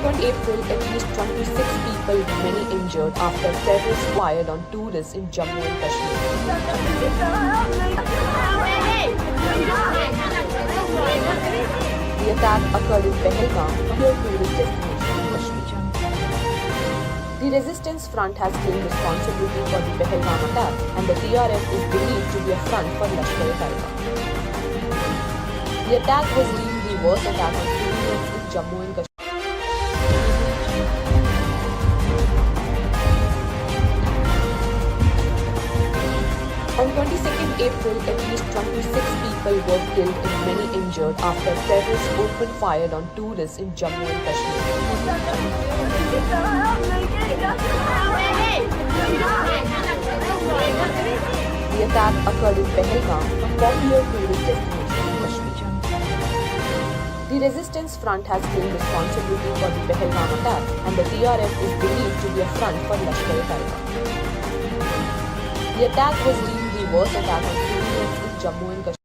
On 20 April, at least 26 people, many injured after terrorists fired on tourists in Jammu and Kashmir. The attack occurred in Pahalgam, a popular tourist destination in Kashmir. The Resistance Front has claimed responsibility for the Pahalgam attack, and the TRF is believed to be a front for Lashkar-e-Taiba. The attack was deemed the worst attack on civilians in Jammu and Kashmir. On 22nd April, at least 26 people were killed and many injured after terrorists opened fire on tourists in Jammu and Kashmir. The attack occurred in Pahalgam, a popular tourist destination in Kashmir. The Resistance Front has claimed responsibility for the Pahalgam attack, and the TRF is believed to be a front for Lashkar-e-Taiba. The attack was deemed the worst attack on civilians in Jammu and Kashmir.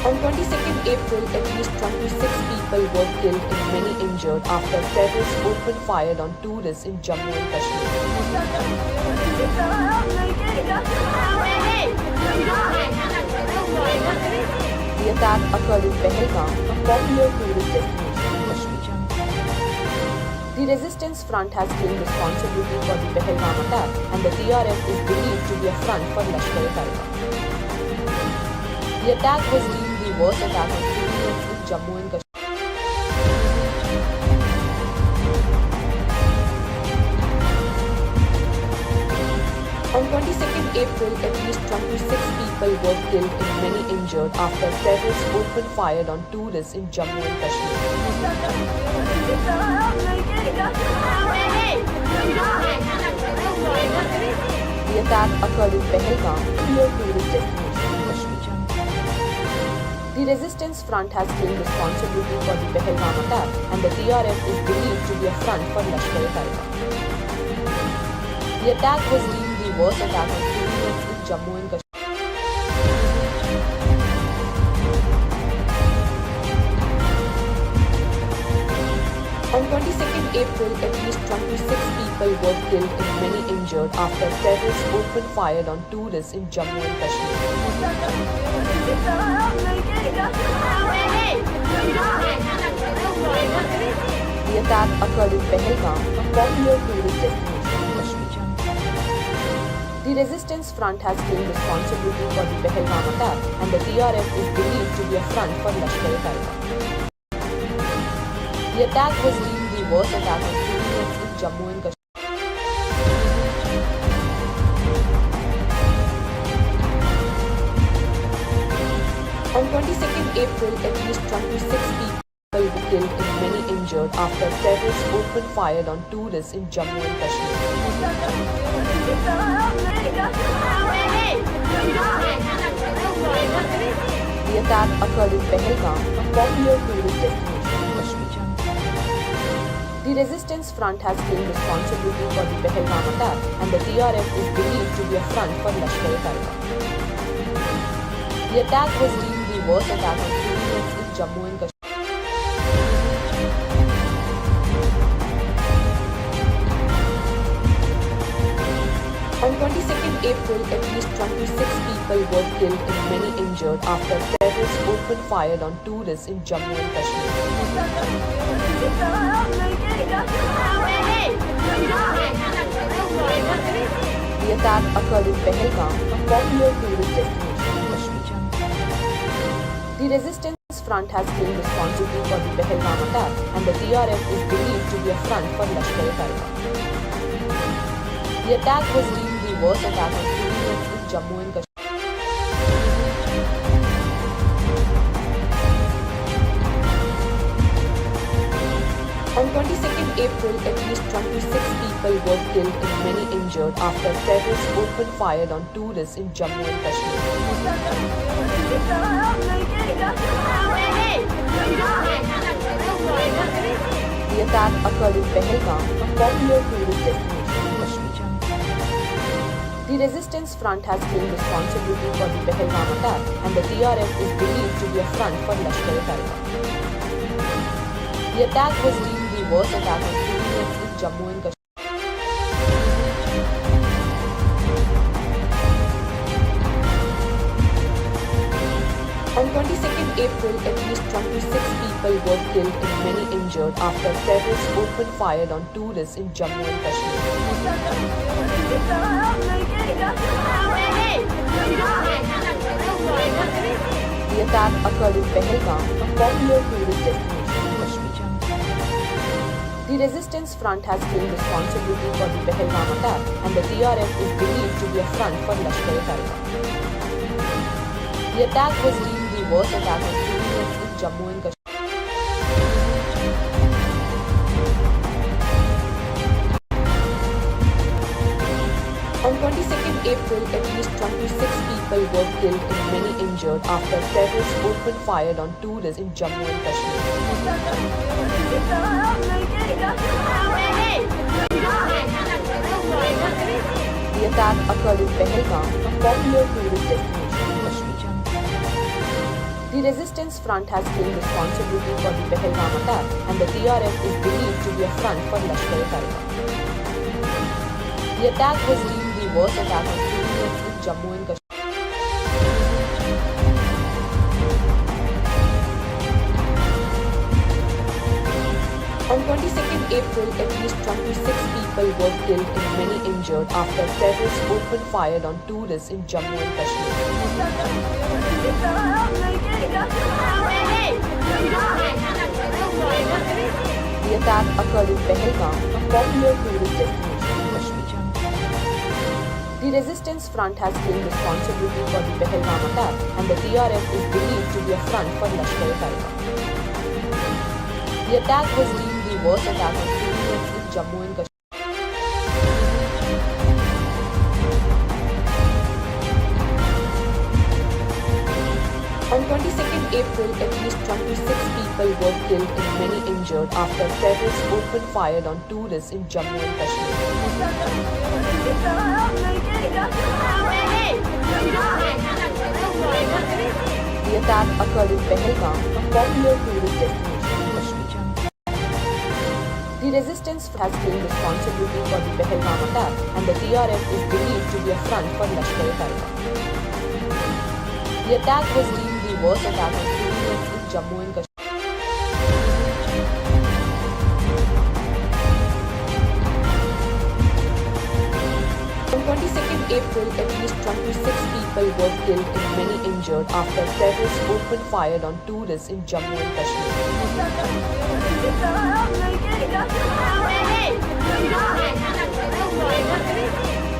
On 22nd April, at least 26 people were killed and many injured after terrorists opened fire on tourists in Jammu and Kashmir. The attack occurred in Pahalgam, a popular tourist destination in Kashmir. The Resistance Front has claimed responsibility for the Pahalgam attack, and the TRF is believed to be a front for Lashkar-e-Taiba. The attack was deemed the worst attack on civilians in Jammu and Kashmir. On 22nd April, at least 26 people were killed and many injured after terrorists opened fire on tourists in Jammu and Kashmir. The attack occurred in Pahalgam, a popular tourist destination in Kashmir. The Resistance Front has claimed responsibility for the Pahalgam attack, and the TRF is believed to be a front for Lashkar-e-Taiba. The attack was deemed the worst attack on civilians in Jammu and Kashmir. On 22nd April, at least 26 people were killed and many injured after terrorists opened fire on tourists in Jammu and Kashmir. The attack occurred in Pahalgam, a popular tourist destination in Kashmir. The Resistance Front has claimed responsibility for the Pahalgam attack, and the TRF is believed to be a front for Lashkar-e-Taiba. The attack was deemed the worst attack on civilians in Jammu and Kashmir. On 22nd April, at least 26 people were killed and many injured after terrorists opened fire on tourists in Jammu and Kashmir. The attack occurred in Pahalgam, a popular tourist destination in Kashmir. The Resistance Front has claimed responsibility for the Pahalgam attack, and the TRF is believed to be a front for Lashkar-e-Taiba. The attack was deemed the worst attack on civilians in Jammu and Kashmir. On 22nd April, at least 26 people were killed and many injured after terrorists opened fire on tourists in Jammu and Kashmir. The attack occurred in Pahalgam, a popular tourist destination in Kashmir. The Resistance Front has claimed responsibility for the Pahalgam attack, and the TRF is believed to be a front for Lashkar-e-Taiba. The attack was deemed the worst attack on civilians in Jammu and Kashmir. On 22nd April, at least 26 people were killed and many injured after terrorists opened fire on tourists in Jammu and Kashmir. The attack occurred in Pahalgam, a popular tourist destination in Kashmir. The resistance front has claimed responsibility for the Pahalgam attack, and the TRF is believed to be a front for Lashkar-e-Taiba. The attack was deemed the worst attack on civilians in Jammu and Kashmir. On 22nd April, at least 26 people were killed and many injured after terrorists opened fire on tourists in Jammu and Kashmir. The attack occurred in Pahalgam, a popular tourist destination in Kashmir. The resistance front has claimed responsibility for the Pahalgam attack, and the TRF is believed to be a front for Lashkar-e-Taiba. The attack was deemed the worst attack on civilians in Jammu and Kashmir. On 22nd April, at least 26 people were killed and many injured after terrorists opened fire on tourists in Jammu and Kashmir. The attack occurred in Pahalgam, a popular tourist destination in Kashmir. The resistance front has claimed responsibility for the Pahalgam attack, and the TRF is believed to be a front for Lashkar-e-Taiba. The attack was deemed the worst attack on civilians in Jammu and Kashmir. On 22nd April, at least 26 people were killed and many injured after terrorists opened fire on tourists in Jammu and Kashmir. The attack occurred in Pahalgam, a popular tourist destination in Kashmir. The resistance front has claimed responsibility for the Pahalgam attack, and the TRF is believed to be a front for Lashkar-e-Taiba. The attack was deemed the worst attack on civilians in Jammu and Kashmir. On 22nd April, at least 26 people were killed and many injured after terrorists opened fire on tourists in Jammu and Kashmir. The attack occurred in Pahalgam, a popular tourist destination in Kashmir. The resistance has claimed responsibility for the Pahalgam attack, and the TRF is believed to be a front for Lashkar-e-Taiba. The attack was deemed the worst attack on civilians in Jammu and Kashmir. On 22nd April, at least 26 people were killed and many injured after terrorists opened fire on tourists in Jammu and Kashmir.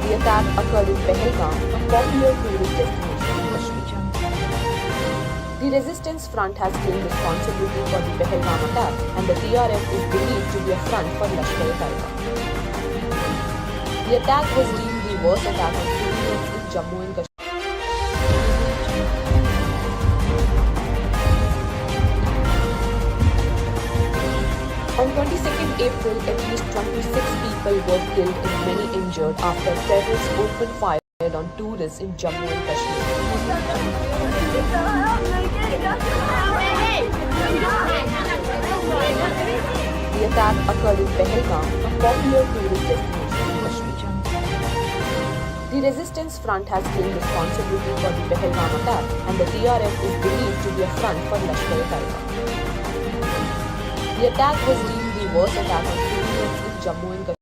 The attack occurred in Pahalgam, a popular tourist destination in Kashmir. The resistance front has claimed responsibility for the Pahalgam attack, and the TRF is believed to be a front for Lashkar-e-Taiba. The attack was deemed the worst attack on civilians in Jammu and Kashmir. On 22nd April, at least 26 people were killed and many injured after terrorists opened fire on tourists in Jammu and Kashmir. The attack occurred in Pahalgam, a popular tourist destination in Kashmir. The resistance front has claimed responsibility for the Pahalgam attack, and the TRF is believed to be a front for Lashkar-e-Taiba. The attack was deemed the worst attack on civilians in Jammu and Kashmir.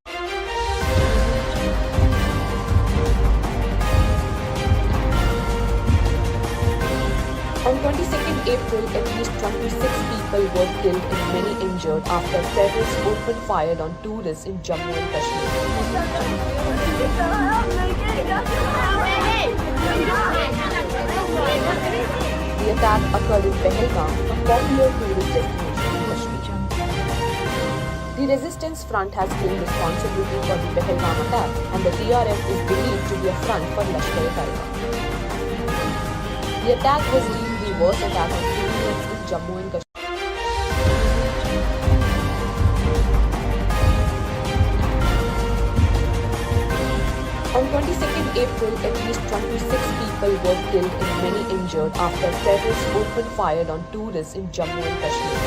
On 22nd April, at least 26 people were killed and many injured after terrorists opened fire on tourists in Jammu and Kashmir. The attack occurred in Pahalgam, a popular tourist destination in Kashmir. The resistance front has claimed responsibility for the Pahalgam attack, and the TRF is believed to be a front for Lashkar-e-Taiba. The attack was deemed the worst attack on civilians in Jammu and Kashmir. On 22nd 22nd April, at least 26 people were killed and many injured after terrorists opened fire on tourists in Jammu and Kashmir.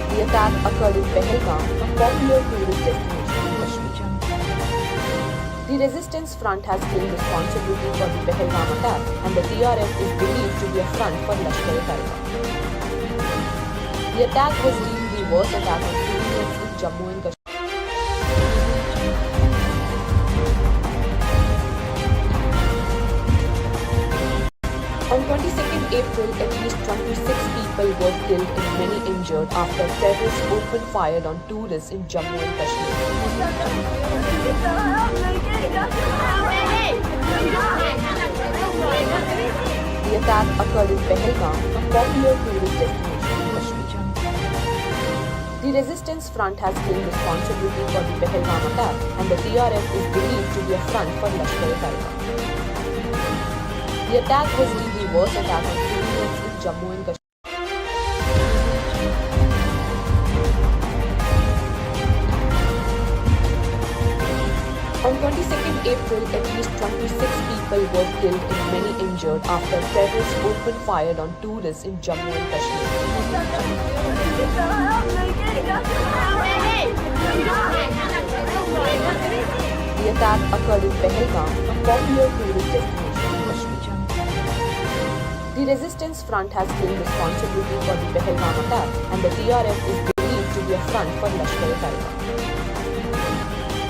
The attack occurred in Pahalgam, a popular tourist destination in Kashmir. The Resistance Front has claimed responsibility for the Pahalgam attack, and the TRF is believed to be a front for Lashkar-e-Taiba. The attack was deemed the worst attack on civilians in Jammu and Kashmir. On 22nd April, at least 26 people were killed and many injured after terrorists opened fire on tourists in Jammu and Kashmir. The attack occurred in Pahalgam, a popular tourist destination in Kashmir. The Resistance Front has claimed responsibility for the Pahalgam attack, and the TRF is believed to be a front for Lashkar-e-Taiba. The attack was deemed the worst attack on civilians in Jammu and Kashmir. On 22nd April, at least 26 people were killed and many injured after terrorists opened fire on tourists in Jammu and Kashmir. The attack occurred in Pahalgam, a popular tourist destination in Kashmir. The Resistance Front has claimed responsibility for the Pahalgam attack, and the TRF is believed to be a front for Lashkar-e-Taiba.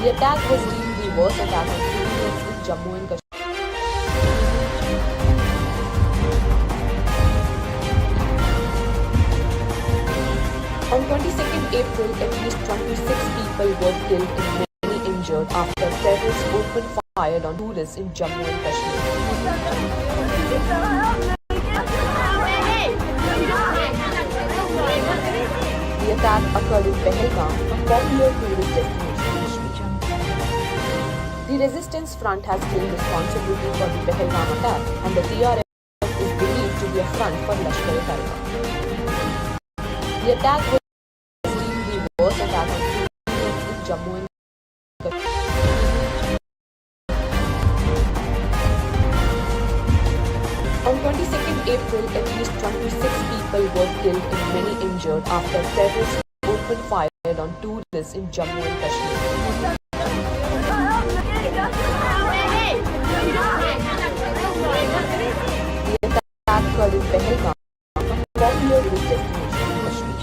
The attack was deemed the worst attack on civilians in Jammu and Kashmir. On 22nd April, at least 26 people were killed and many injured after terrorists opened fire on tourists in Jammu and Kashmir. The attack occurred in Pahalgam, a popular tourist destination in Kashmir. The Resistance Front has claimed responsibility for the Pahalgam attack, and the TRF is believed to be a front for Lashkar-e-Taiba. The attack was deemed the worst attack on civilians in Jammu and Kashmir. On 22nd April, at least 26 people were killed and many injured after terrorists opened fire on tourists in Jammu and Kashmir. The attack occurred in Pahalgam, a popular tourist destination in Kashmir.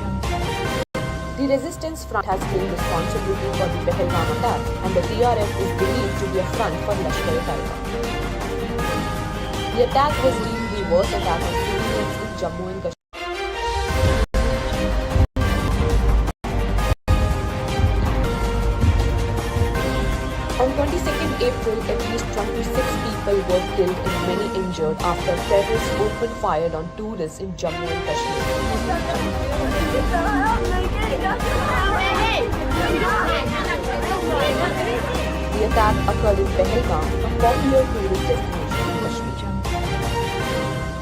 The Resistance Front has claimed responsibility for the Pahalgam attack, and the TRF is believed to be a front for Lashkar-e-Taiba. The attack was deemed the worst attack on civilians in Jammu and Kashmir. On 22nd April, at least 26 people were killed and many injured after terrorists opened fire on tourists in Jammu and Kashmir. The attack occurred in Pahalgam, a popular tourist destination in Kashmir.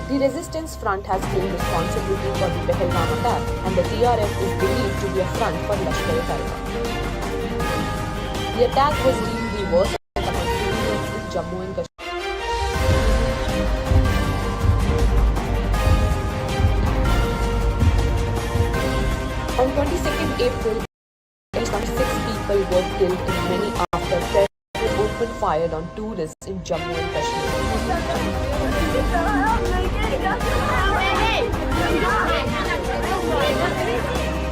The Resistance Front has claimed responsibility for the Pahalgam attack, and the TRF is believed to be a front for Lashkar-e-Taiba. The attack was deemed the worst attack on civilians in Jammu and Kashmir. On 22nd April, at least 26 people were killed and many after terrorists opened fire on tourists in Jammu and Kashmir.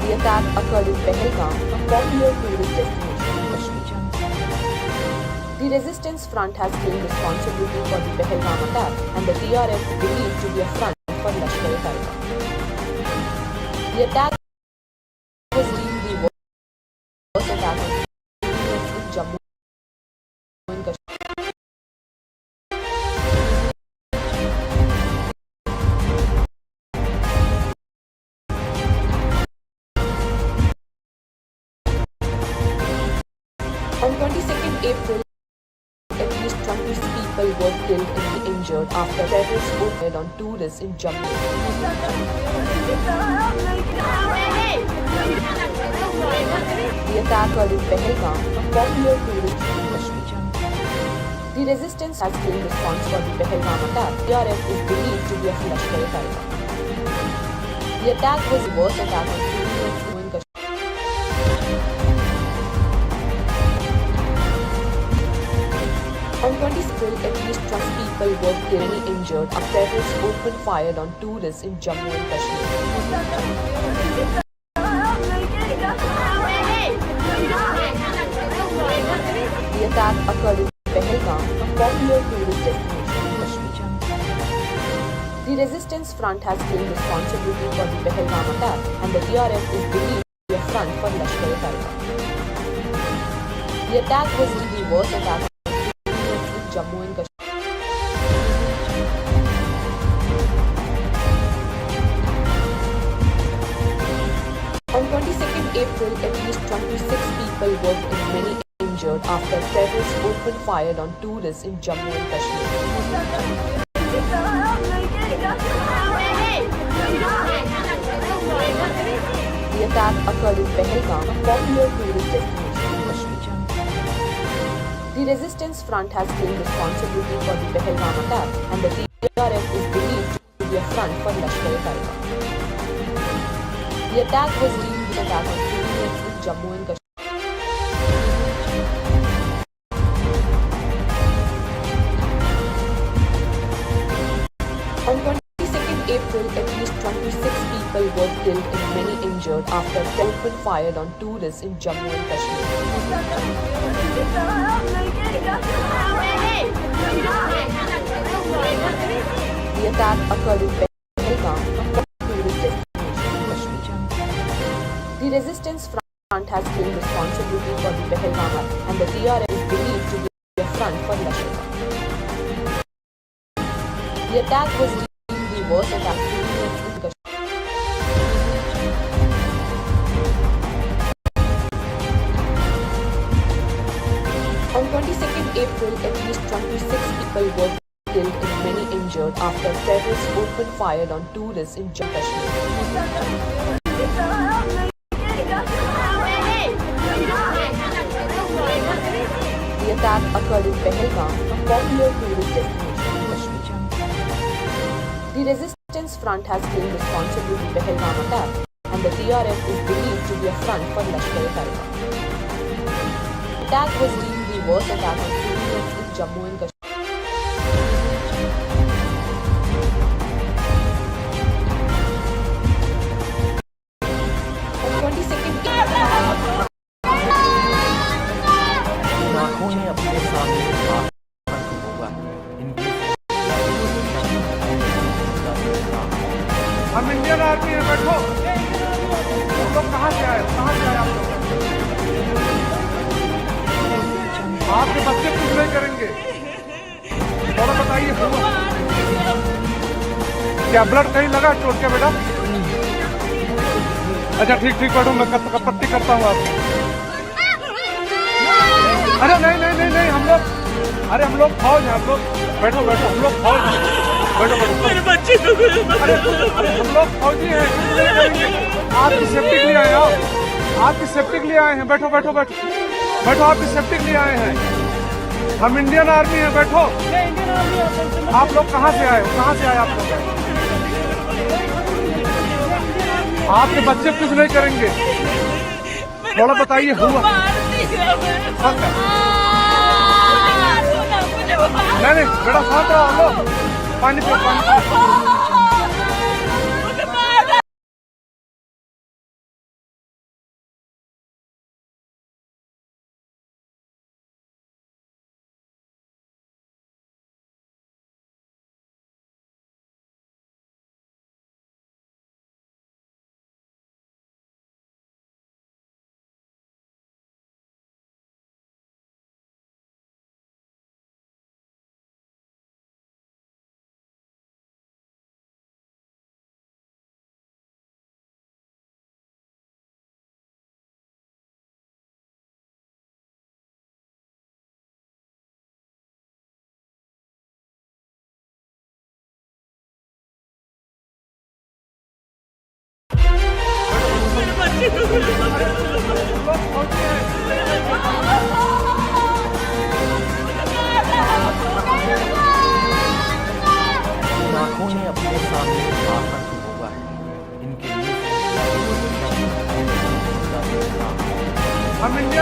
The attack occurred in Pahalgam, a popular tourist destination in Kashmir. The Resistance Front has claimed responsibility for the Pahalgam attack, and the TRF is believed to be a front for Lashkar-e-Taiba. The attack was deemed the worst attack on civilians in Jammu and Kashmir. On 22nd April, at least 20 people were killed and injured after terrorists opened on tourists in Jammu. The attack occurred in Pahalgam, a popular tourist in Kashmir. The resistance has claimed response for the Pahalgam attack. TRF is believed to be a Lashkar-e-Taiba. The attack was the worst attack on civilians in Kashmir. On 20 April, at least 12 people were killed and injured after terrorists opened fire on tourists in Jammu and Kashmir. The attack occurred in Pahalgam, a popular tourist destination in Kashmir. The resistance front has claimed responsibility for the Pahalgam attack, and the TRF is believed to be a front for Lashkar-e-Taiba. The attack was the worst attack on civilians in Jammu and Kashmir. On 22nd April, at least 26 people were and many injured after terrorists opened fire on tourists in Jammu and Kashmir. The attack occurred in Pahalgam, a popular tourist destination in Kashmir. The resistance front has claimed responsibility for the Pahalgam attack, and the TRF is believed to be a front for Lashkar-e-Taiba. The attack was deemed an attack on civilians in Jammu and Kashmir. On 22nd April, at least 26 people were killed and many injured after opened fire on tourists in Jammu and Kashmir. The attack occurred in Pahalgam, a tourist destination in Kashmir. The resistance front has claimed responsibility for the Pahalgam attack, and the TRF is believed to be a front for Lashkar. The attack was deemed the worst attack on civilians in Kashmir. On 22nd April, at least 26 people were killed and many injured after terrorists opened fire on tourists in Jammu and Kashmir. The attack occurred in Pahalgam, a popular tourist destination in Kashmir. The resistance front has claimed responsibility for the Pahalgam attack, and the TRF is believed to be a front for Lashkar-e-Taiba. The attack was deemed the worst attack on civilians in Jammu and Kashmir. On 22nd इन आंखों ने अपने सामने आतंक भोगा। इनकी हम Indian army है। बैठो। तुम लोग कहाँ से आए हो? कहाँ से आए आप लोग? आपके बच्चे कुछ नहीं करेंगे। थोड़ा बताइए, हुआ क्या? ब्लड कहीं लगा चोट क्या बेटा? अच्छा, ठीक ठीक, बैठो। मैं पट्टी करता हूँ आपको। अरे नहीं नहीं नहीं नहीं, हम लोग, अरे हम लोग फौज हैं। हम लोग, बैठो बैठो, हम लोग फौज हैं। बैठो बैठो। मेरे बच्चे को अरे अरे, हम लोग फौजी हैं, कुछ नहीं करेंगे। आपकी सेफ्टी के लिए आए हैं। आपकी सेफ्टी के लिए आए हैं। बैठो बैठो बैठो बैठो। आपकी सेफ्टी के लिए आए हैं। हम इंडियन आर्मी हैं। बैठो। आप लोग कहाँ से आए हो? कहाँ से आए आप लोग? आपके बच्चे कुछ नहीं करेंगे। थोड़ा बताइए, हुआ नहीं नहीं, बेटा शांत रहो। लो पानी पियो, पानी पियो।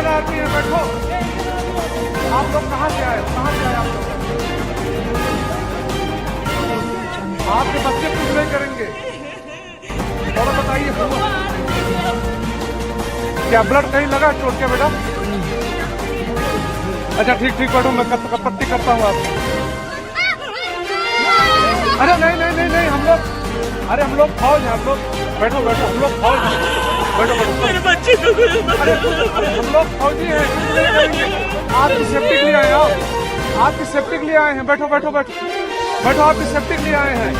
इंडियन आर्मी है, बैठो। आप लोग कहाँ से आए? कहाँ से आए आप लोग? आपके बच्चे कुछ नहीं करेंगे। थोड़ा बताइए, हुआ क्या? ब्लड कहीं लगा चोट के बेटा? अच्छा, ठीक ठीक, बैठो। मैं पट्टी करता हूँ आपको। अरे नहीं नहीं नहीं नहीं, हम लोग, अरे हम लोग फौज हैं, हम लोग, बैठो बैठो, हम लोग फौज हैं, बैठो बैठो। मेरे बच्चे को अरे अरे, हम लोग फौजी हैं, कुछ नहीं करेंगे। आपकी सेफ्टी के लिए आए हैं, आप आपकी सेफ्टी के लिए आए हैं। बैठो बैठो बैठो बैठो, आपकी सेफ्टी के लिए आए हैं।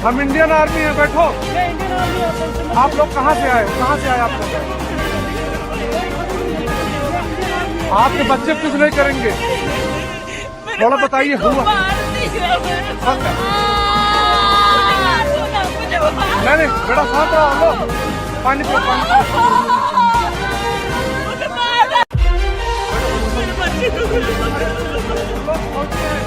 हम इंडियन आर्मी हैं, बैठो। आप लोग कहाँ से आए? कहाँ से आए आप लोग? आपके बच्चे कुछ नहीं करेंगे। थोड़ा बताइए, हुआ नहीं नहीं, बेटा शांत रहो। लो पानी पियो, पानी पियो। हम लोग फौजी हैं।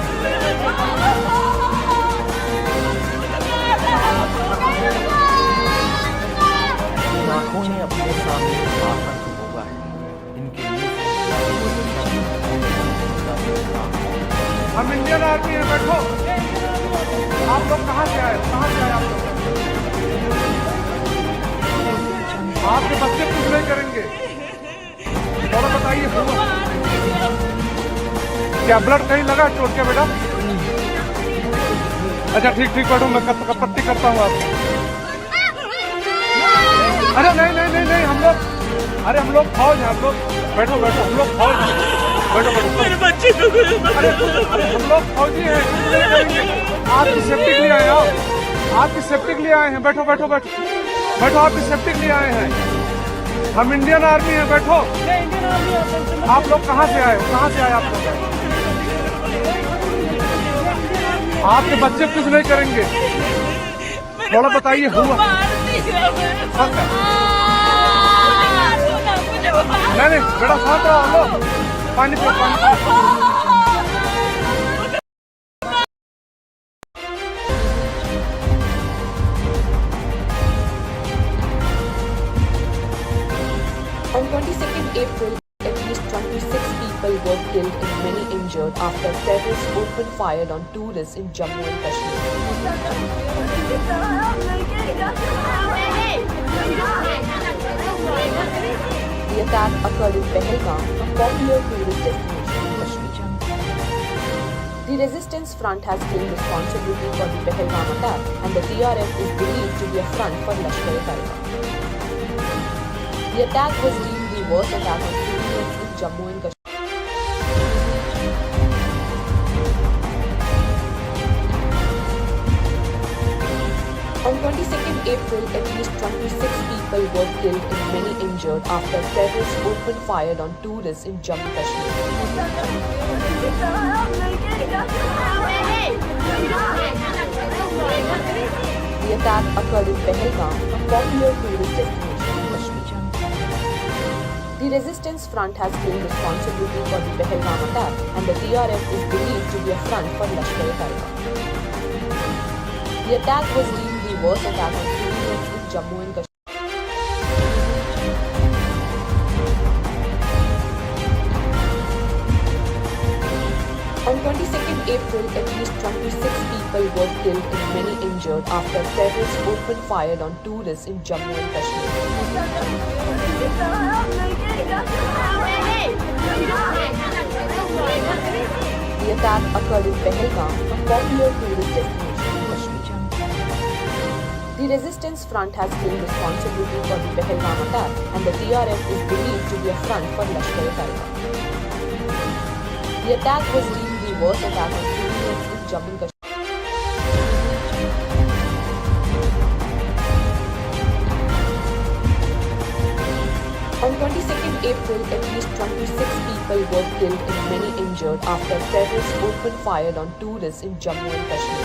इन आंखों ने अपने सामने आतंक भोगा है। इनके मुंह से निकला शब्द हम इंडियन आर्मी है, बैठो। आप लोग कहाँ से आए? कहाँ से आए आप लोग? आपके बच्चे कुछ नहीं करेंगे। थोड़ा बताइए, हुआ क्या? ब्लड कहीं लगा चोट के बेटा? अच्छा, ठीक ठीक, बैठो। मैं पट्टी करता हूँ आपको। अरे नहीं नहीं नहीं नहीं, हम लोग, अरे हम लोग फौज हैं, हम लोग, बैठो बैठो, हम लोग फौज हैं, बैठो बैठो। मेरे बच्चे को अरे अरे, हम लोग फौजी हैं, कुछ नहीं करेंगे। आपकी सेफ्टी के लिए आए हैं, आप आपकी सेफ्टी के लिए आए हैं। बैठो बैठो बैठो बैठो, आपकी सेफ्टी के लिए आए हैं। हम इंडियन आर्मी हैं, बैठो। आप लोग कहाँ से आए? कहाँ से आए आप लोग? आपके बच्चे कुछ नहीं करेंगे। थोड़ा बताइए, हुआ नहीं नहीं, बेटा शांत रहो। लो पानी पियो, पानी पियो। On 22nd April, at least 26 people were killed and many injured after terrorists opened fire on tourists in Jammu and Kashmir. The attack occurred in Pahalgam, a popular tourist destination in Kashmir. The resistance front has claimed responsibility for the Pahalgam attack, and the TRF is believed to be a front for Lashkar-e-Taiba. The attack was deemed the worst attack on civilians in Jammu and Kashmir. On 22nd April, at least 26 people were killed and many injured after terrorists opened fire on tourists in Jammu and Kashmir. The attack occurred in Pahalgam, a popular tourist destination in Kashmir. The resistance front has claimed responsibility for the Pahalgam attack, and the TRF is believed to be a front for Lashkar-e-Taiba. The attack was deemed the worst attack on civilians in Jammu and Kashmir. On 22nd April, at least 26 people were killed and many injured after terrorists opened fire on tourists in Jammu and Kashmir. The attack occurred in Pahalgam, a popular tourist destination in Kashmir. The resistance front has claimed responsibility for the Pahalgam attack, and the TRF is believed to be a front for Lashkar-e-Taiba. The attack was deemed the worst attack on civilians in Jammu and Kashmir. On 22nd April, at least 26 people were killed and many injured after terrorists opened fire on tourists in Jammu and Kashmir.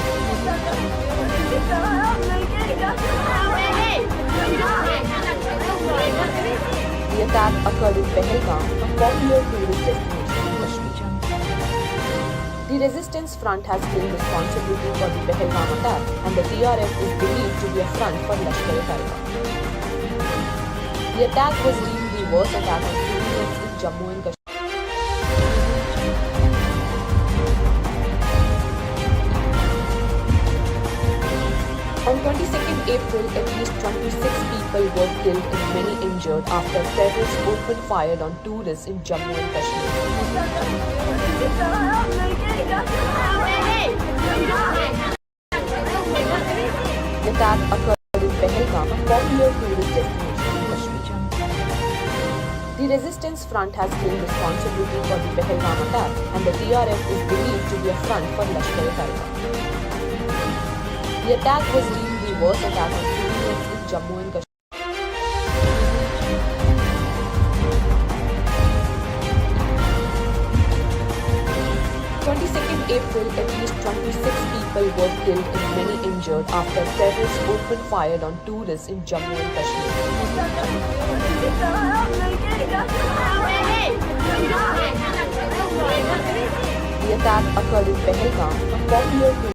The attack occurred in Pahalgam, a popular tourist destination in Kashmir. The resistance front has claimed responsibility for the Pahalgam attack, and the TRF is believed to be a front for Lashkar-e-Taiba. The attack was deemed the worst attack on civilians in Jammu and Kashmir. On 22nd April, at least 26 people were killed and many injured after terrorists opened fire on tourists in Jammu and Kashmir. The attack occurred in Pahalgam, a popular tourist destination in Kashmir. The Resistance Front has claimed responsibility for the Pahalgam attack, and the TRF is believed to be a front for Lashkar-e-Taiba. The attack was deemed the worst attack on civilians in Jammu and Kashmir. 22nd April, at least 26 people were killed and many injured after terrorists opened fire on tourists in Jammu and Kashmir. The attack occurred in Pahalgam, a popular